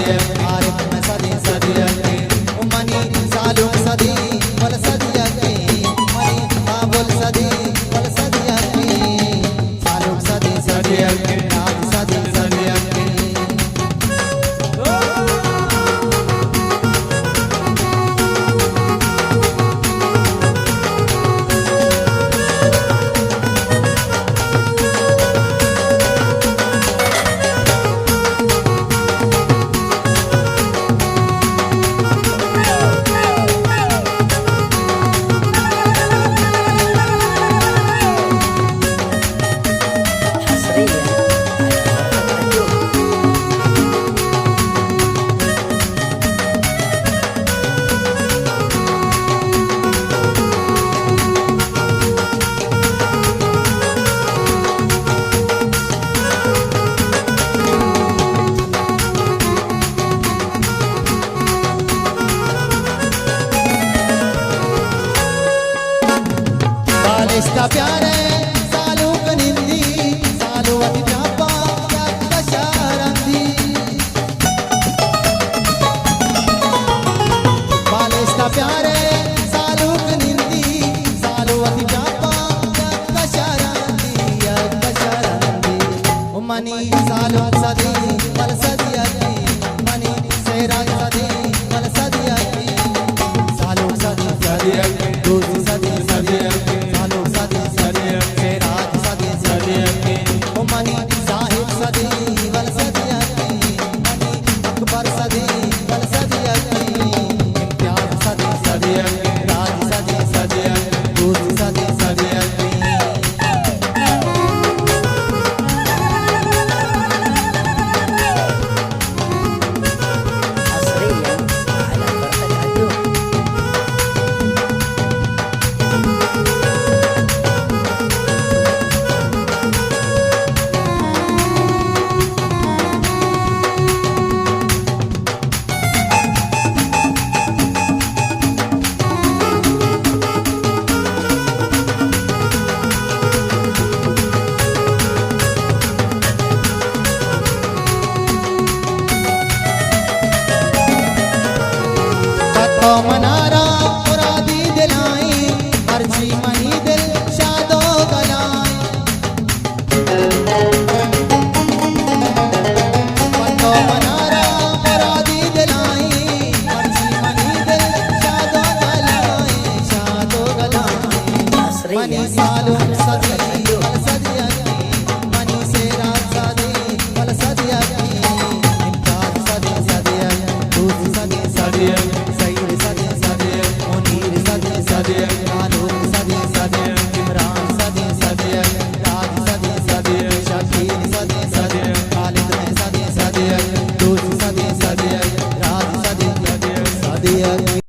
عارف سدی سدی یکی، منی سالوک سدی ول سدی یکی، منی بابل سدی ول سدی یکی، سالوک سدی سدی یکی، راج سدی سدی یکی۔ بالشتہ پیارے سالوک نندی، سالو وتی چاپا یک کشا رندی۔ بالشتہ پیارے سالوک نندی، سالو وتی چاپا یک کشا رندی، یک کشا رندی۔ منی سالوک سدی ول سدی یکی، منی سیراج سدی ول سدی یکی، سالوک سدی سدی یکی، دوست سدی سدی یکی، سالوک سدی سدی یکی، سیراج سدی سدی یکی، او منی زاہد سدی ول سدی یکی، منی اکبر سدی ول سدی یکی، امتیاز سدی سدی یکی، راج سدی سدی یکی، دوست سدی سدی یکی۔ حصريًا على فرقة عدو. تو منا